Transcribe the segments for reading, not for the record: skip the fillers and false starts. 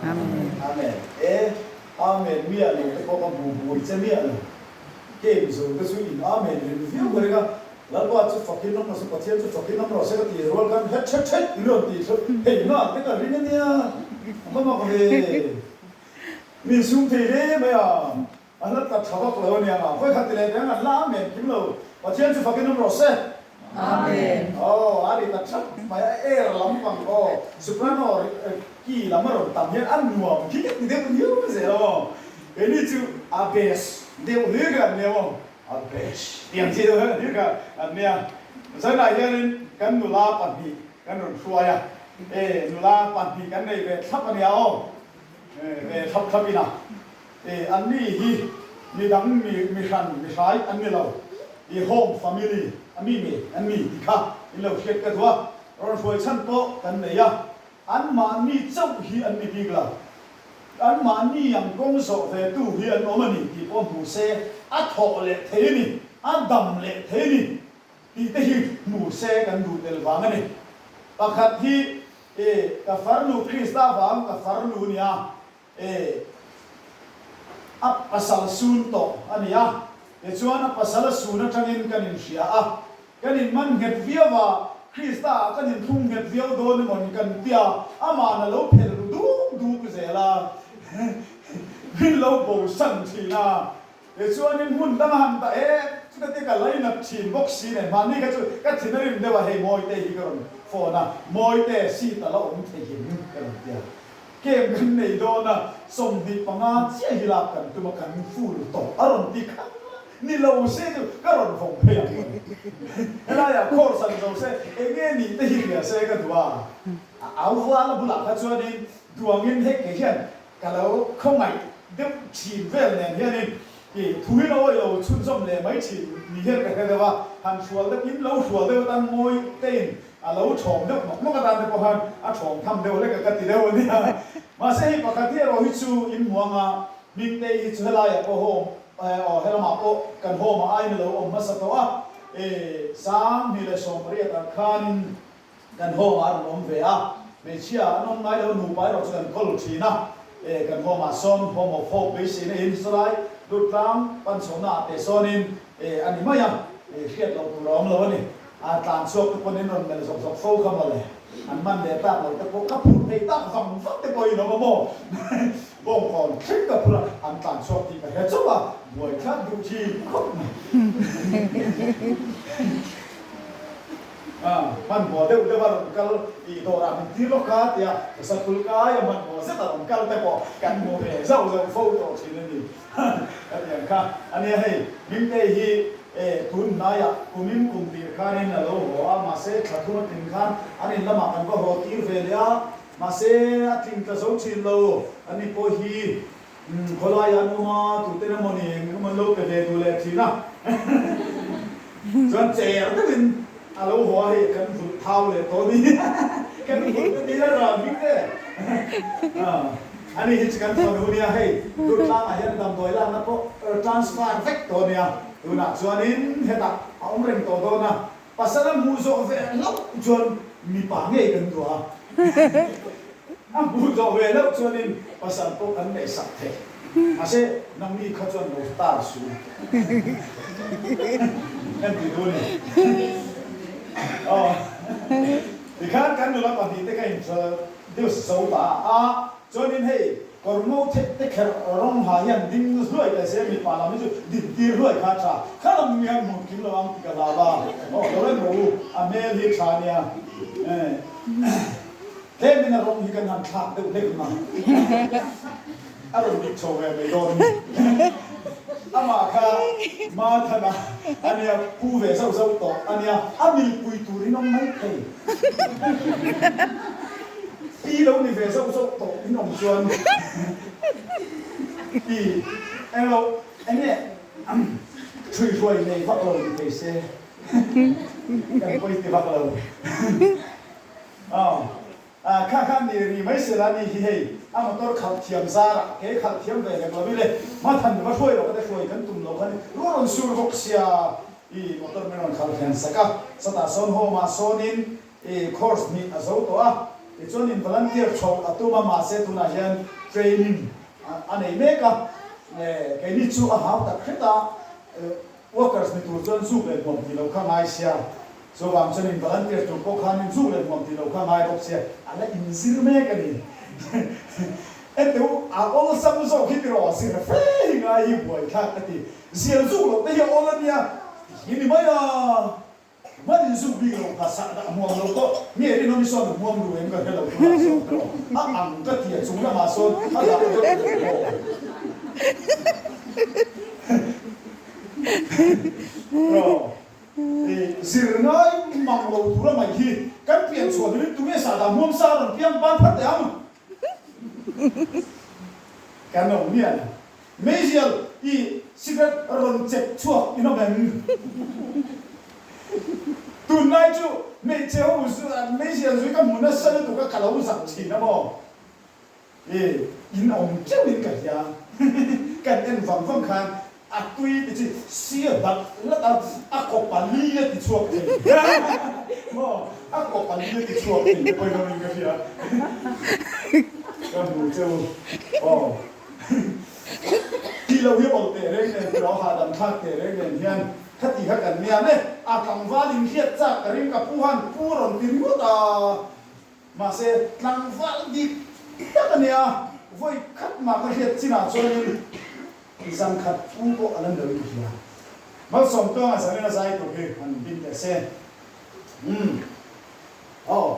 Amen. Amen. E, Amen miah lo te pawh ka hmu bui che miah lo. Kei Mizo te chu in Amen ring viau ka ring a, Lalpa chu fakin awm rawh se, Pathian chu fakin awm rawh se ka tih rual khan het het het in rawn tih thlawt hei nghal te ka ring a nia, a va mak ve. Mi sum thei hle mai a. A hla tla tha vak lo a nia nga. Vawi khat ti leh teh ang an la Amen kim lo. Pathian chu fakin awm rawh se. Amen. Aw a ri ta thap mai a air lampang aw soprano key lam a rawn tam hian a nuam khi ka ti deuh riau zel aw. Keini chu a bass deuh hlir kha an nia maw a bass tih ang chi deuh hlir kha an nia. Zanah hianin kan nula pahnih kan rawn hruai a, e nula pahnih kan nei ve thlap a nia aw. Ve thlap thlap in a. E, anni hi midang mi mi hran mi hrai an ni lo, i home family a mi nge an ni tih kha in lo hriat ka duh a, rawn hruai chhan pawh kan nei a, anmahni chauh hi an ni bik lo, anmahni ang kawng zawh ve tu hi an awm a ni tih pawh hmu se a thawh leh thei a ni, a dam leh thei a ni tih te hi hmu se kan duh tel vang a ni. Pakhat hi e, ka farnu Krista vang ka farnu a ni a, E, a pasal sun tawh a ni a, tichuan a pasal a sun atangin kan inhria a, kan inman nghet viau a, Krista ah kan inthlung nghet viau dawn emaw ni kan tia, ama'n a lo phelh ru duk duk zel a, min lo bosan thin a, tichuanin hmun dang a han dah e, chuta te ka lainat thin bawk si nen, mahni kha chu ka thin a rim deuh a, hei Mawite hi ka rawn phone a, Mawite seat a la awm thei em ka rawn tia. Camp kan nei dawn a, 25 chiah hi lak kan tum a, kan full tawh a rawn ti kha ni lo se chu ka rawn vawm phei ang mawle. Helaiah course an zo se eng nge nih te hi hria se ka duh a, a au val a bulah kha chuanin duangin hei kei hian ka lo khawngaih deuh thin vel nen hianin i thuin awi lo chhunzawm leh mai thin ni hian ka hre deuh a, han hrual deuh in lo hrual deuh atan mawi tein A lo thawm deuh mak mak atan te pawh khan a thawm tham deuh hlek a ka ti deuh a nia. Mahse hei pakhat hi erawh hi chu in hmuang a, Hmingtei hi chu helaiah pawh home aw helamah pawh kan home ah aiin a lo awm hmasa tawh a, e 2018 ah khanin kan home ah a rawn awm ve a, hmeichhia an awm ngai lo nupa erawh chu kan kawl thin a, e kan home ah sawn home of hope beiseina in sawlai Durtlang pan chhohna ah te sawnin e a ni mai a, e hriat loh tur a awm lo a ni. A tlan chhuak te pawn in rawn melh zawk zawk fo kha mawle. An man leh tak lo te pawh ka phur thei tak vang vak te pawh in awm a maw? Bawngkawn thleng ka phur a, an tlan chhuak tih ka hre chauh a, buai thlak duh thin khawp mai. A hmanhmawh deuh deuh a rawn kal tih dawrah min tir lawk a tia, ka saphul kai a hmanhmawh zet a rawn kal te pawh kan hmu ve zauh zauh fo tawh thin a ni. Ka ti ang kha a nia hei, Hmingtei hi e tun hnaiah kumin kum tir khanin a lo haw a, mahse thla thum a tlin khan an in lamah kan va haw tir ve leh a, mahse a tling tla zo thin lo, an ni pawh hi khawlaiah an awm a, tuten emawni eng emaw an lo pe ve duh leh thin a, chuan cher deuhin a lo haw a hei kan vulh thau leh tawh a ni, kan vulh na nia ram Hmingte. Ani hi chu kan fanu nia hei, Durtlangah hian damdawi lakna pawh transfer vek tawh ania, tunah chuanin hetah a awm reng tawh dawn a, pasal a hmuh zawh ve hlauh chuan mipa ngei kan duh a, a hmuh zawh ve hlauh chuanin pasal pawh kan ngaihsak thei, mahse nangni kha chuan lo tar su kan ti duh a ni. Aw tikhan kan nula pahnihte ka inhralh. Deus zo ta a, chuanin hei kawr ngo thek te kherh rawng ha hian ding hluai ta se mipa lam hi chu din tir hluai kha a tha, kha lam mi hian hmuh kim lo ang ti ka hlau a, aw lo en rawh u, a hmel hi tha nia, tlemin a rawng hi kan han thlak deuh hlek ang a, a rawn dik chho ve mai dawn ni, amah kha Mathana a nia, pu ve zauh zauh tawh a nia, a milpui turin awm mai thei. Pi lo ni ve zauh zauh tawh in awm chuan pi englo enge ṭhuihruai nei vak lo ni thei se kan pawi ti vak lo. Aw kha kha ni ri mai sela ni hi hei a motor khalh thiam zarah ke khalh thiam ve hlek lo i le hmathan va hruai lo ka te hruai kan tum lo kha ni ruah rawn sur bawk sia. I motor min rawn khalh hian sak a, chutah sawn home ah sawnin i course hnih a zo tawh a. Tichuan in volunteer chhoh a tum a, mahse tunah hian training a nei mek a, keini chu a hau tak hret a, workers ni tur chuan zuk leh hmuam tih loh kha ngai sia, chuvang chuan in volunteer tur pawh khanin zuk leh hmuam tih loh kha ngai bawk sia, a la inzir mek a ni. Enteu a awlsam zawk hi tiraw zir fe hi ngai hi buaithlak ka ti, zial zuk loh te hi a awl a nia, ti hi ni mai a. Hman in zuk bik lo kha sah dah hmuam lo tawh nge rinawm i sawn a hmuam lu em ka hre lo tunah sawn ka rawh a ang ka ti a chung lamah sawn a dah deuh deuh maw rawh i zir ngai mang lo tur a mai hi kan pian chhuah hlim in tunge sah dah hmuam sa a rawn piang ban phat teh ang kan awm mial. Meizial i cigarette rawn chep chhuak in awm em? Tunlai chu hmeichhe ho meizial zui ka hmu nasa lutuk a ka lo zak thin a maw? I in awm teuh in ka hria. Kan en vang vang khan a tui ti chi sia dak lat a, a kaw pali a ti chhuak thei maw? A kaw pali a ti chhuak thei te pawhin awm in ka hria. Ka hmu cheu aw. Tih loh hi awl teh reng nen tiraw hahdam thlak teh reng nen hian khati kha kan nia le a tlangval in hriat chak ka ring ka pu han pu rawn ti ringawt a mahse tlangval dik tak a nia vawi khat mah ka hriat chinah chuanin zan khat pu pawh a la ni lo in ka hria Malsawm Tluanga zanin a zai tur hi han bin teh se umm aw.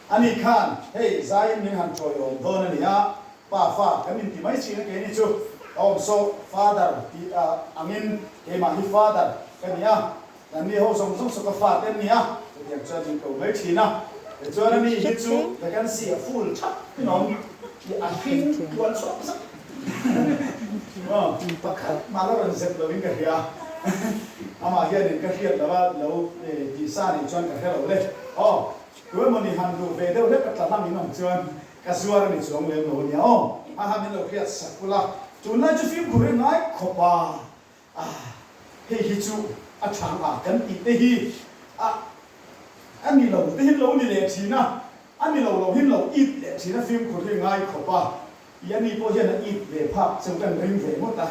Ani khan, Hei, zaiin min han ṭawiawm dawn a nia, pa fa kan inti mai thin a keini chu ka awm saw, Father tih angin keimah hi Father ka ni a, kan ni ho zawng zawng saw ka fa te an ni a, chutiang chuan min ko mai thin a. Tichuan ani hi chu vacancy a full ṭhap in awm tih a hring tluan chhuak zak pakhat mah la rawn zep loin ka hria, amah hianin ka hriat lo a lo tihsa nih chuan ka hre lo le. Aw, tu emawni han duh ve deuh hlek a tla hlang in awm chuan ka zuar a ni chuang lem lo a nia aw. A ha min lo hriat sak ula, tunlai chu fimkhur i ngai khawp a, ah hei hi chu a tha ang a kan tih te hi a a ni lo te hi lo ni leh thin a, a ni lo lo hi lo it leh thin a fimkhur hi ngai khawp a, i a ni pawh hian a it ve phak chu kan ring ve ngawt a,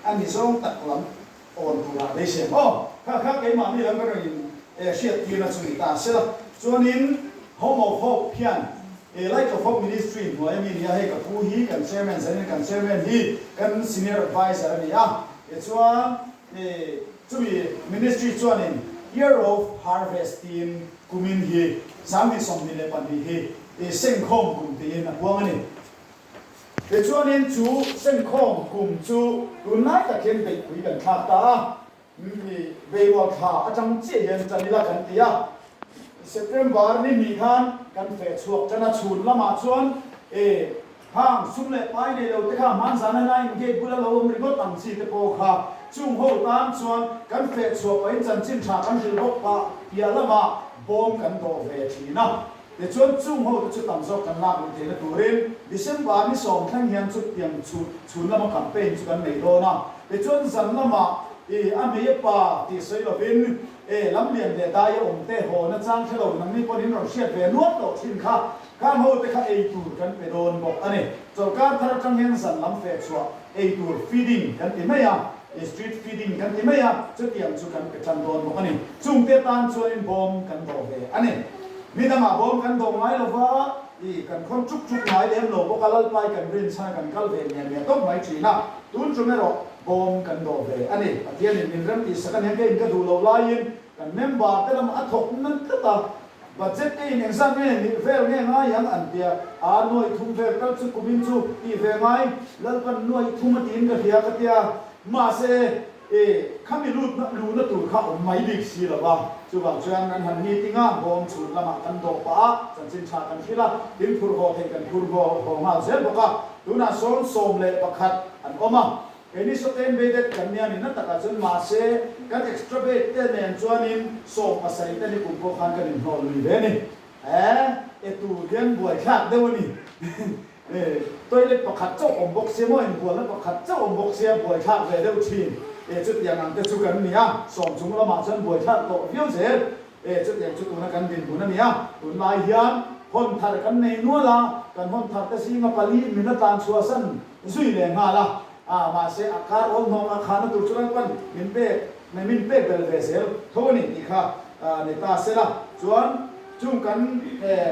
a ni zawng tak lam. Awn turah beisei ang aw. Kha kha keimahni lam ka rawn in hriat tirna chu ni ta se la. Chuanin Home of Hope hian Light of Hope Ministry hnuai ami nia hei ka pu hi kan chairman zanin kan chairman hi kan senior adviser a ni a. Tichuan chumi ministry chuanin Year of Harvest tiin kumin hi 2022 hi sengkhawm kum tiin a puang a ni. Tichuanin chu senkhawm kum chu tunlai tak hian beihpui kan thlak ta a, mi beirual thla atang chiah hian tan ila kan ti a. September ni hnih khan kan feh chhuak tan a, chhun lamah chuan e hang sum leh pai nei lo te kha hmanzan a nine gate bula lo awm ringawt ang chi te pawh kha chung ho tan chuan kan feh chhuah pahin chanchin tha kan hrilh bawk pah piah lamah bawm kan dawh ve thin a. Tichuan, chung hote chu tam zawk kan lak luh theihna turin December ni sawm thleng hian chutiang chhun lama campaign chu kan nei dawn a. Tichuan, zan lamah i a hmei a pa tih sawi lovin e lam lian leh dai a awm te haw na chang hre lo nangni pawn in rawn hriat ve nual tawh thin kha khan hote kha ei tur kan pe dawn bawk a ni. Chawlhkar thar atang hian zan lam feh chhuah ei tur feeding kan ti mai a. Street feeding kan ti mai a, chutiang chu kan pe tan dawn bawk a ni. Chungte tan chuanin bawm kan dawh ve a ni. Mi dangah bawm kan dawh ngai lo va, i kan khawn chuk chuk ngai lem lo bawk a, Lalpai kan rin chhan a kan kal ve miah miah tawp mai thin a. Tun tum erawh bawm kan dawh ve a ni. Pathianin min rem tih sak a nia, keiin ka duh loh laiin kan member te lamah a thawk nan tlat a, budget te in engzat nge nih vel nge ngai ang an tia, aa nuaih thum vel kal chu kumin chu tih ve ngai, Lalpan nuaih thum a tiin ka hria ka tia, mahse e khami lut na luhna tur kha awm mai bik si lo va, chuvang chuan kan han meeting a, bawm chhun lamah kan dawh pah a, chanchin tha kan hrilh a, tin phur haw theih kan phur haw haw nghal zel bawk a, tunah sawn 11 an awm a. Keini sawten beidet kan nia ni na takah chuan mahse kan extra bed te nen chuanin 17 te ni kum pawh khan kan inhlawh lui ve a ni. Eh, e tur hian buaithlak deuh a ni. Eh, toilet pakhat chauh awm bawk sia maw, inbualna pakhat chauh awm bawk sia buaithlak ve deuh thin. Eh, chutiang ang te chu kan ni a, sawm chung lamah chuan buaithlak tawh viau zel. E, chutiang chu tuna kan dinhmun a ni a, tunlai hian hawn thar kan nei nual a, kan hawn thar te zinga pali min a tlan chhuahsan zui leh nghal a, a, mahse a kar awl hnawng a khahna tur chu Lalpan min pek, min pek bel ve zel tho a ni tih kha ni ta sela chuan chung kan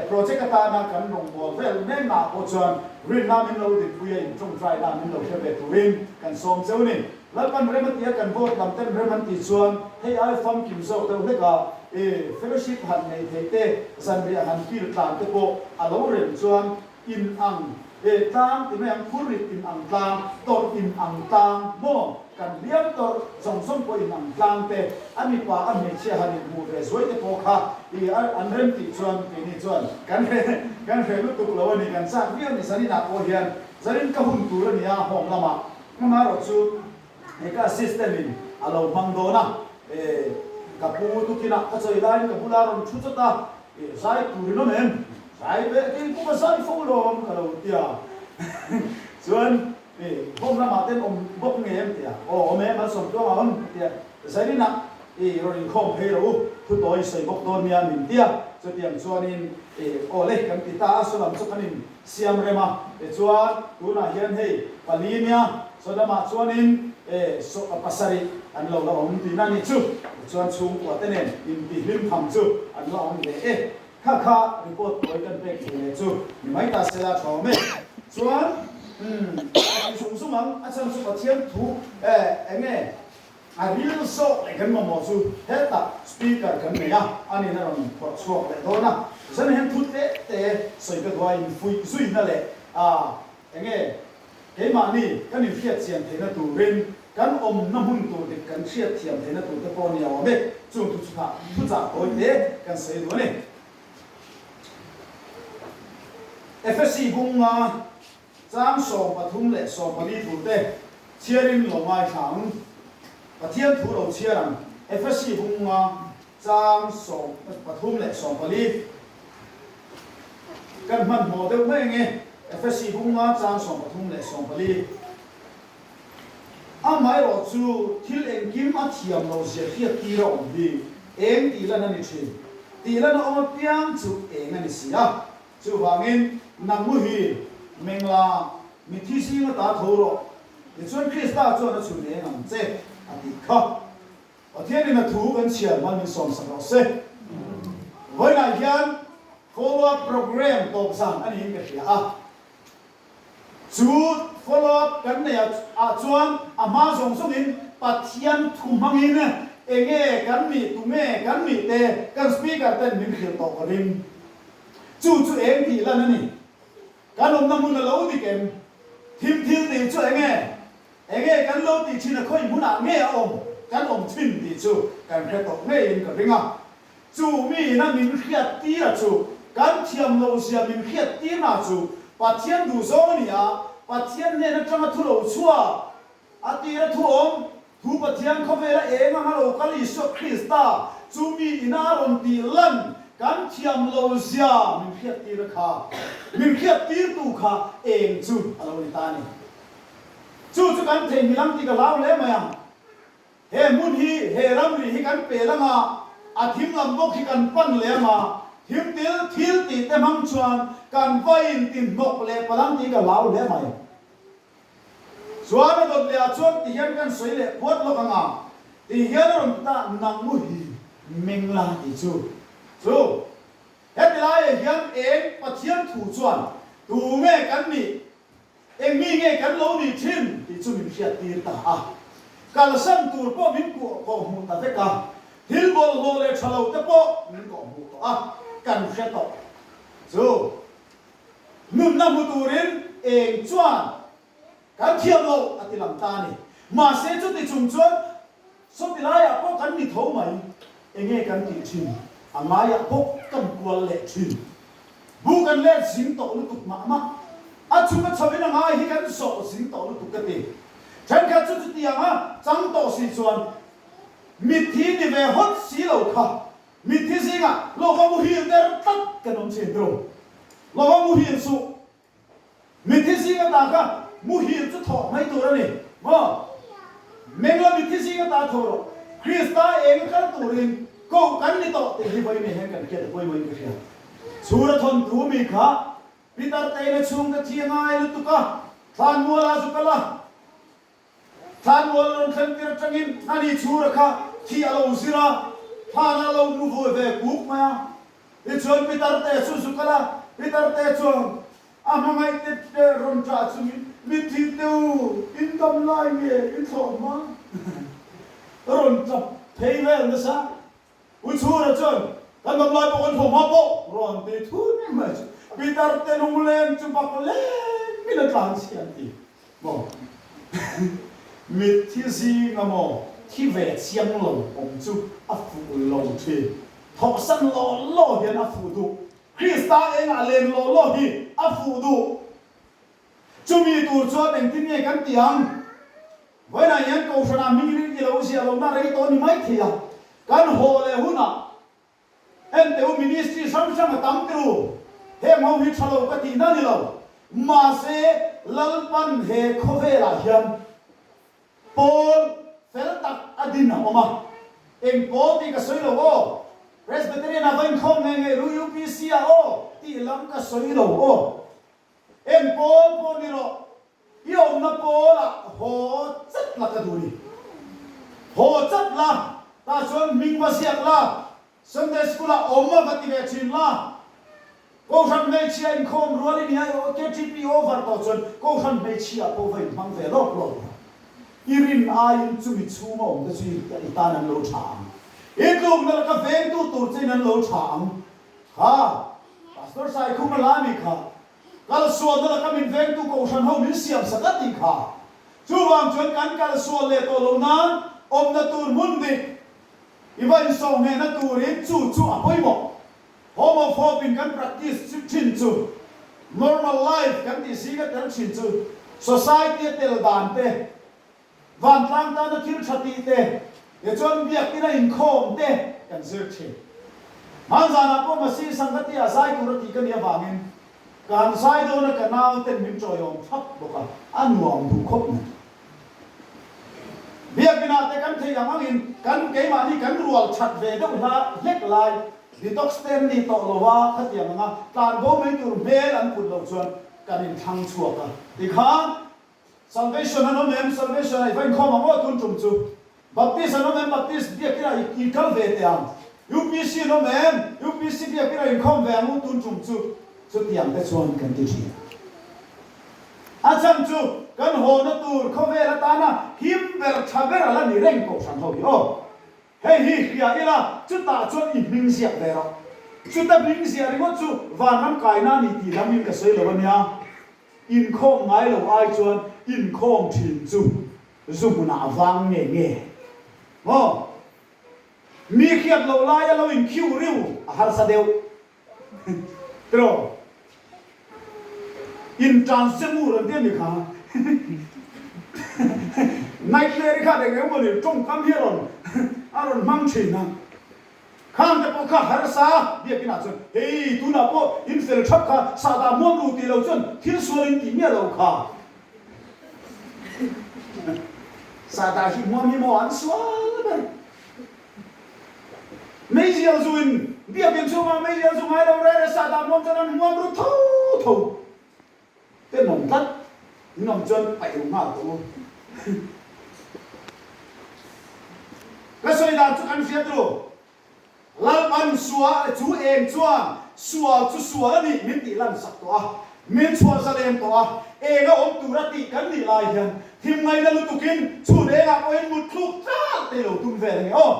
project atana kan rawngbâwl vel mêknaah pawh chuan rinna min lo dinpui a, intawngtaina min lo hre ve turin kan sawm cheu a ni. Lalpan rem a tia kan vote lam ten rem an tih chuan hei ai famkim zawk deuh hlek a, e fellowship han nei thei te, zanriah han kil tlan te pawh a lo rem chuan in ang e tlang ti mai ang, phurrit in ang tlang, tawrh in ang tlang maw kan hliam tawrh zawng zawng pawh in ang tlang te, a mipa a hmeichhia han in hmuh ve zuai te pawh kha i an rem tih chuan keini chuan kan hre kan hre lutuk lo a ni, kan chak viau a ni zaninah pawh hian zanin ka hun tur a ni a home lamah. Amaherawh chu he ka assistant in a lo hmang dawn a, e ka pu tukinah ka chawi laiin ka bula rawn thu chawt a, e zai turin awm em? Zai ve kei pawh ka zai fo lawm ka lo ti a, chuan e home lamah ten awm bawk nge em ti a, aw awm e malsawm tluang a awm ka ti a, Zarinah e rawn inkhawm phei rawh u, thu tawi sawi bawk dawn nia min ti a, chutiang chuanin e aw le kan ti ta a, saw lam chu kan in Siam rem a, tichuan tunah hian hei pali nia, Sodama chuanin e pasarih an lo la awm tihna a nih chu, tichuan chhungkua te nen intihlim tham chu an la awm ve e. Kha kha report tawi kan pek thei leh chu ni mai ta sela tha awm e. Chuan umm a ti zung zung ang, a chhan chu Pathian thu e enge A ril zawk leh kan mamawh chu hetah speaker kan nei a, a nin a rawn phawrh chhuak leh dawn a. Zan hian thu tlem te sawi ka duh a, infuih zuina leh a enge keimahni kan inhriat chian theihna turin kan awmna hmun tur dik kan hriat thiam theihna tur te pawh a ni awm e. Chung thu chutah thuchah tawi te kan sawi duh a ni. Efesi bunga Chang 13 leh 14 thu te chhiarin lo ngaithla ang. Pathian thu lo chhiar ang. Efesi bunga chang 13 leh 14 kan hmanhmawh deuh mai ange. Efesi bunga chang 13 leh 14. Amaherawh chu thil engkim a thiam lo zia hriat tir a awm hi eng tih lan a ni thin. Tih lan a awm apiang chu eng a ni si a. Chuvangin, nang mu hi mengla mithi zinga ta tho rawh, tichuan Krista chuan a chhun eng ang che, a tih kha. Pathianin a thu kan chhiar hman min sawmsak rawh se. Vawiinah hian follow-up programme tawp zan a niin ka hria a. Chu follow-up kan neih ah chuan a hma zawng zawngin Pathian thu hmangin enge kan nih, tunge kan nih te kan speaker ten min hrilh tawh ka ring. Chu chu eng tih lan a ni. Kan awmna hmun a lo dik em? Thim thil tih chu enge? Enge kan lo tih thin a khawi hmunah nge a awm kan awm thin tih chu kan hre tawh ngeiin ka ring a. Chu miin a min hriat tir a chu kan thiam loh zia min hriat tirna chu Pathian duh zawng a ni a, Pathian hnen atanga thu lo chhuak, a tira thu awm, thu Pathian khawvela eng anga lo kal Isua Krista chu mi ina a rawn tih lan kan thiam loh zia min hriat tir a kha, min hriat tirtu kha eng chu a lo ni ta a ni. Chu chu kan theihnghilh ang tih ka hlau hle mai ang. He hmun hi, he ramri hi kan pel ang a, a thim lam bawk hi kan pan leh ang a, thim til thil tih te hmang chuan kan va in ti hnawk leh palh ang tih ka hlau hle mai. Chuan a dawt leh ah chuan ti hian kan sawi leh phuat lawk ang a, ti hian a rawn ti ta, nang mu hi meng la tih chu chu heti laiah hian eng Pathian thu chuan tu nge kan nih Eng mi nge kan lo nih thin tih chu min hriat tir ta a. Kalsan tur pawh min kuah kawh hmuh ta vek a, thil bawlhhlawh leh tha lo te pawh min kawh hmuh tawh a, kan hre tawh chu nunna hmu turin eng chuan kan thiam loh a ti lang ta a ni. Mahse chuti chung chuan Sawti laiah pawh kan ni tho mai, enge kan tih thin, a ngaiah bawk kan kual leh thin. Bu kan let zing tawh lutuk mah mah, a chhuk a chho in a ngai hi kan zawh zing tawh lutuk ka ti. Thenkhat chu chutiang a chang tawh si chuan mitthi ni ve hawt si lo kha, mitthi zingah lova muhil der tlat kan awm thin thung. Lova muhil suh. Mitthi zing ata kha muhil chu thawh mai tur a ni maw? Mengla mitthi zing ata tho rawh. Krista eng kal turin. Koh kan ni tawh tih hi vawiin hian kan hriat a pawimawhin ka hria. Chhura thawnthu mi kha Peter teina chhungte thi a ngai lutuk a, thlanmual ah zu kal a, thlanmual rawn thlen tir atangin ani chhura kha thi a lo zir a, thlan a lo mu vui ve kuk mai a. Tichuan Peter te chu zu kal a, Peter te chuan a hmangaih te te rawn ṭah chungin, Mitthi te u, in dam lai nge in thlawh hma? Rawn ṭap phei vel nasa. U Chhura chuan, Kan dam lai pawh kan thlawh hma pawh rawn ti thun mai chu Peter te lungleng chu bak leng in a tlan chhiat ti maw? Mitthi zinga maw thi ve chiang lo awm chu a fuh lo thin. Thawhsan law law hian a fuh duh. Krista engah len law law hi a fuh duh. Chumi tur chuan engtin nge kan ti ang? Vawiinah hian Kohhranah hming rin i lo ziah lohna rei tawh ni mai thei a, kan haw leh hunah enteu ministry hrang hrang a tam tir u. Heng ho hi tha lo ka tihna ni lo. Mahse, Lalpan he khawvelah hian pawl fel tak a din a awm a. Eng pawl tih ka sawi lo aw. Presbyterian ah va inkhawm ngei ngei ru UPC ah aw tih lam ka sawi lo aw. Eng pawl pawh ni rawh, i awmna pawlah haw chat la ka duh ni. Haw chat la, tah chuan hming va ziak la, Sunday School ah awm a va ti ve thin la. Kohhran hmeichhia inkhawm rual i nia i KTP over tawh chuan Kohhran hmeichhia pawh va inhmang ve lawk lawk la. I rin aiin chumi chhunga awm te chu i tan an lo tha ang. I tlukna laka vengtu tur chein an lo tha ang. Kha, Pastor Saikhuma la ni kha, kal sualna laka min vengtu Kohhran ho min siam sak a tih kha. Chuvang chuan kan kal sual leh tawh lo nan awmna tur hmun dik i va insawh nghehna turin chu chu a pawimawh. Home of Hope in kan practice thin chu, normal life kan tih zinga tel thin chu, society a tel dan te, Vantlang tana thil tha tih te, tichuan biakina inkhawm te kan zir thin. Hmanzanah pawh Masih Sanghatia zai tura tih ka nih avangin ka han zai dawn a, ka nau ten min tawiawm thlap bawk a, a nuam duh khawp mai. Biakinah te kan theih ang angin kan keimahni kan rual that ve deuh hla hlek lai detox te an ni tawh lo a, khatiang anga tlanbo mai tur hmel an put loh chuan kan inthlang chhuak a, tikhan Salvation an awm em? Salvation ah i va inkhawm ang aw tun tum chu. Baptist an awm em? Baptist biakin ah i kal ve teh ang. UPC an awm em? UPC biakin ah inkhawm ve ang u tun tum chu. Chutiang te chuan kan ti thin. A chhan chu kan hawna tur khawvel atana him ber tha ber a la ni reng Kohhran ho hi aw. Hei hi hria ila chutah chuan i hming ziak ve rawh. Chuta hming ziah ringawt chu vanram kaina a ni tih lam in ka sawi lo ania. Inkhawm ngai lo ai chuan inkhawm thin chu zu hmunah a vang nge nge maw? Mi hriat loh laia lo inkhiu riu a harsa deuh tiraw? Intan se mur an ti a ni kha. Nightmare-i khan eng eng mawni tawngkam hi a rawn a rawn hmang thin a. Khang te pawh kha harsa biakin ah chuan hei tunah pawh in fel thap kha sahdah muam ru tih lo chuan thil sual in tih miah lo kha. Sahdah hi muam hi maw an sual ber. Meizial zu in biakin chhungah meizial zu ngai lo re re sahdah muam chuan an muam ru tho tho. Tenawm tlat in awm chuan paih ru nghal tawh u. Ka sawi dan chu kan hriat ru. Lalpan sua chu eng chuan sual chu sual a nih min tih lan sak tawh a, min chhuah zalen tawh a, eng a awm tur a tih kan nih lai hian thim ngaina lutukin chhun engah pawhin mutthluk tlat te lo tum vel a ni aw.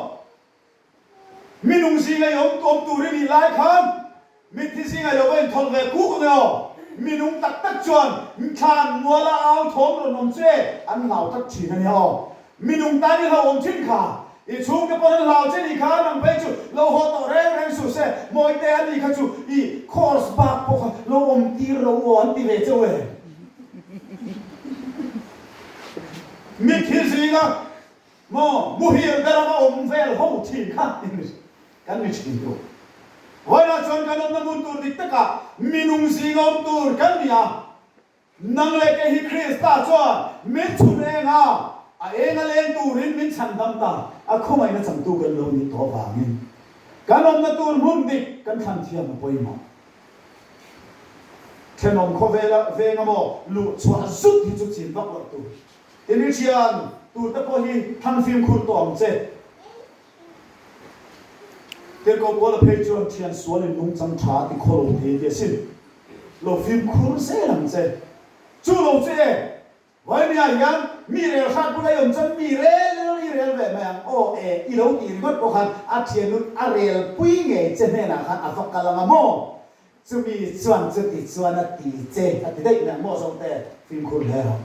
Minung zinga i awm awm tur i nih lai khan mitthi zinga i lo va inthawlh ve kuk ang e aw. Minung tak tak chuan thlan muala au thawm rawn awm che an hlau tak thin a nia aw. Minung tan i hlauhawm thin kha. I chhungte pawn an hlau che nih kha nang phei chu lo haw tawh reng reng suh se. Mawite an nih kha chu i course bak pawh kha lo awm tir lo aw an ti ve cheu e. Mitthi zinga Maw, muhil ber anga awm vel ho thin kha kan ni thin tur. Vawiinah chuan kan awmna hmun tur dik takah minung zing awm tur kan ni a. Nang leh kei hi Krista chuan min chhun eng a, a eng a leng turin min chhan dam ta. A khawngaihna changtu kan lo nih tawh avangin. Kan awmna tur hmun dik kan thlan thiam a pawimawh. Thenawm khawvela veng a maw luh chhuah zut hi chu chin vak loh tur. Tin i thian tur te pawh hi thlang fimkhur tawh ang che. Tirhkoh Paula phei chuan thian sual in nungchang tha a ti khaw lo thei ti asin. Lo fimkhur zel ang che. Chu lo chu e, Vawinia hian mi rel hrat bula i awm chuan mi rel i rel ve mai ang aw e i lo tih ringawt pawh khan a thiannu a rel pui ngei che hnenah khan a va kal ang a maw? Chumi chuan chuti chuan a ti che a ti daih mai ang maw Zote fimkhur hle rawh.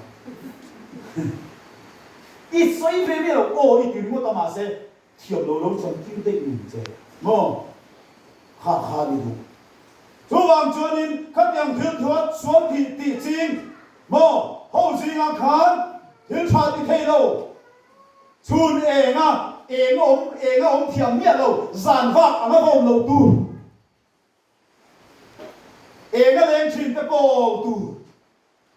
I sawi ve miah lo aw i ti ringawt a mahse Thiam lo lo chan tir daih ning che maw? Kha kha ni duh. Chuvang chuanin khatiang thil thuat sual thih tih ching maw ho zingah khan thil tha ti thei lo. Chhun enga eng awm enga awm thiam miah lo zan vak anga va awm loh tur. Enga leng thin te pawl tur.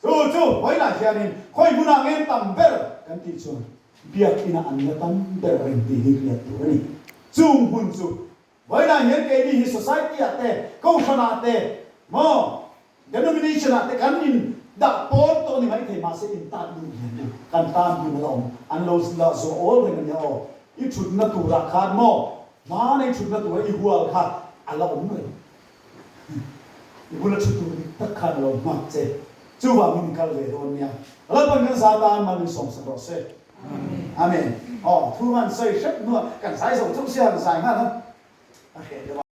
Chu chu vawiinah hianin khawi hmunah ngen tam ber kan tih chuan biakina an la tam ber reng tih hi hriat tur a ni. Chung hmun chu vawiinah hian keini hi society-ah te, kohhranah te, maw denomination-ah te kan in dah pawn tawh a ni maithei mahse in tan duh hian chu kan tan hmun a la awm. An lo la zawh awl reng a nia aw. I thutna turah khan maw hmanei thutna tura i hual kha a la awm reng. I bula thu tur dik tak khan a lo nghak che. Chuvangin i kal ve dawn nia. Lalpan kan za tan mal min sawmsak rawh se. Amen. Aw, thu man sawi hrep hnuah kan zai zo chauh sia han zai nghal a, a hreh deuh a.